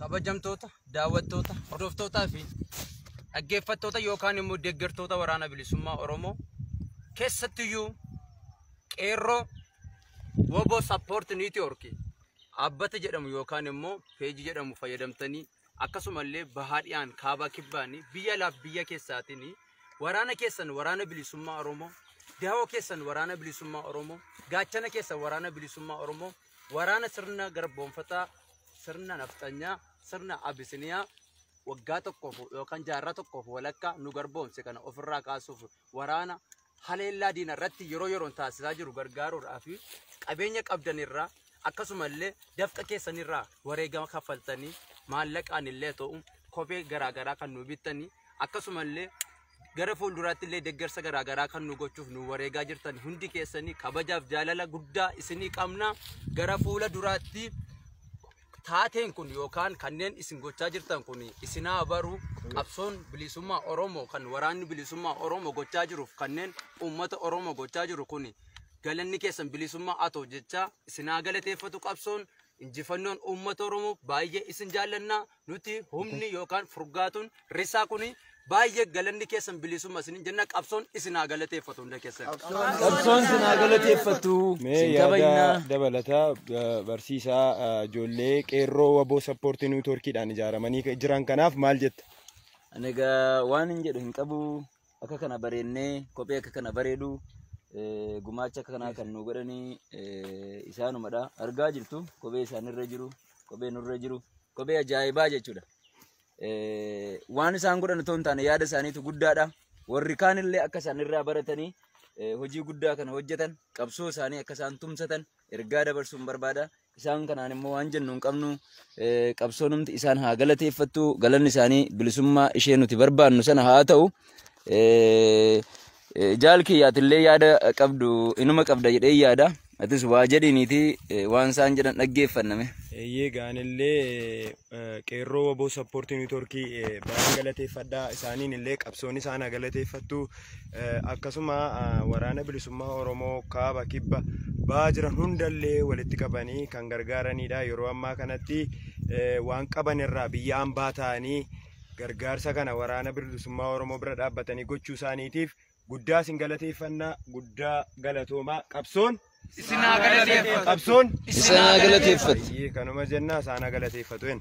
Kabajamtoota, daawwattoota, hordoftootaa fi dhaggeeffattoota yookaan immoo deeggartoota Waraana Bilisummaa Oromoo, keessattiyyuu qeerroo Woboo Support Network dhaabbata jedhamu yookaan immoo peejii jedhamu fayyadamtanii, akkasumallee bahaa dhiyaan, kaabaa kibbaanii, biyya alaaf biyya keessaatiin waraana keessan Waraana Bilisummaa Oromoo, daawoo keessan Waraana Bilisummaa Oromoo, gaachana keessan Waraana Bilisummaa Oromoo, waraana sirna garboonfataa, sirna nafxanyaa, sirna Abisiniyaa waggaa 1f yookaan jaarraa 1f walakkaa nu garboomse kana ofirraa kaasuuf waraana haleellaa diina irratti yeroo yeroon taasisaa jiru gargaaruudhaa fi qabeenya qabdanirraa akkasumallee dafqa keessanirraa wareegama kaffaltanii maallaqaan illee ta'u kophee garaagaraa kan nu bittanii, akkasumallee gara fuulduraatti illee deeggarsa garaagaraa kan nu gochuuf nu wareegaa jirtan hundi keessanii kabajaaf jaalala guddaa isinii qabna. Gara fuula duraatti taateen kun yookaan kanneen isin gochaa jirtan kun isinaa baru. Qabsoon bilisummaa Oromoo kan waraanni bilisummaa Oromoo gochaa jiruuf kanneen uummata Oromoo gochaa jiru kun galanni keessan bilisummaa haa ta'u jecha isinaa galateeffatu. Qabsoon, injifannoon uummata Oromoo. Baay'ee isin jaallannaa. Nuti humni yookaan furgaatuun risaa kun baay'ee galanni keessan bilisummaa isinin jenna. Qabsoon isinaa galateeffatu hunda keessan. Qabsoon sinaa galateeffatu. Mee Sin yaada kabajnaa. dabalataa barsiisaa, ijoollee qeerroo Waboo Support Networkiidhaan ijaaramanii jiran kanaaf maal jetta? Ani egaa waan hin jedhu hin qabu. Akka kana bareennee kophee akka kana bareedu, gumaacha akka kanaa kan nu godhanii isaanumadha. Argaa jirtu, kophee isaanirra jiru, kophee nurra jiru, kophee ajaa'ibaa jechuudha. Waan isaan godhan otoo hin taane yaada isaaniitu guddaadha. Warri kaanillee akka isaanirraa baratanii hojii guddaa kana hojjetan, qabsoo isaanii akka isaan tumsatan ergaa dabarsuun barbaada. Isaan kanaan immoo waan jennu hin qabnu. Qabsoonumti isaan haa galateeffattu. Galanni isaanii bilisummaa ishee nuti barbaannu sana haa ta'u. Jaal kiyyaatillee yaada qabdu inuma qabda jedhee yaada. Atis waa jedhiniiti waan isaan jedhan dhaggeeffanname. Eeyyee, gaanillee qeerroo Waboo Support Networkii baay'een galateeffadhaa. Isaaniin illee qabsoon isaan haa galateeffattu. Akkasuma waraana bilisummaa Oromoo kaaba, kibba, ba'aa jiran hundallee walitti qabanii kan gargaaranidha. Yeroo ammaa kanatti waan qaban irraa biyya hambaa ta'anii gargaarsa kana waraana bilisummaa Oromoo bira dhaabbatanii gochuu isaaniitiif guddaa isin galateeffannaa. Guddaa galatoomaa. Qabsoon Isinaa galateeffatu. Qabsoon Isin haa galateeffatu. Eeyyee, kanuma jennaa, isaan haa galateeffatu.